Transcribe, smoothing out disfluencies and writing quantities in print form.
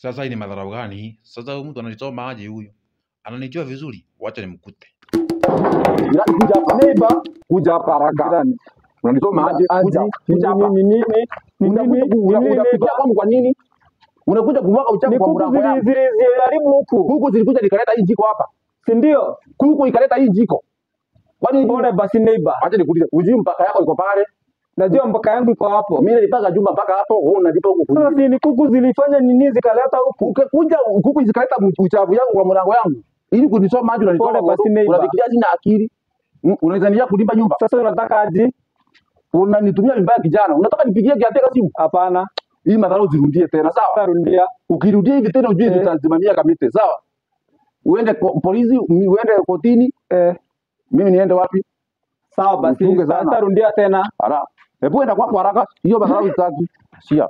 Sasa hii ni madharau gani hii? Sasa huyu mtu ananisoma aje huyu? Ananijua vizuri, wacha nimkute. Jirani, kuja hapa. Neighbor, Kuja hapa haraka. Jirani. Unanisoma aje? Kuja. Aji, Kuja hapa. ni nini? Ni Unakuja nini? Ni nini unapitia neighbor? kwangu kwa nini? Unakuja kumwaga uchafu Ni kwa kuku mlango yangu. ziliharibu huku. Kuku zilikuja nikaleta hii jiko hapa. Si ndio? Kuku ikaleta hii jiko. Kwani Pole basi neighbor. acha nikuulize, hujui mpaka yako iko pale? Najua mpaka yangu iko hapo. Mimi nilipaka jumba mpaka hapo, wewe unalipa huku Sasa kwingine. si ni kuku zilifanya nini zikaleta huku? Ukikuja kuku zikaleta uchafu yangu kwa mlango yangu. Ili kunisoma maji unanisoma Pole basi neighbor. unafikiria sina akili. Unaweza nilia kulipa nyumba. Sasa unataka aje? Unanitumia vibaya kijana. Unataka nipigie kiateka simu? Hapana. Hii madharau zirudie tena, sawa? Tarudia. Ukirudia hivi tena ujue Eh. tutasimamia kamite, sawa? Uende polisi, uende kotini, Eh, mimi niende wapi? sawa basi. Uchunge sana. Tarudia tena. Ara. Hebu enda kwako haraka. Hiyo madharau sitaki. Sia.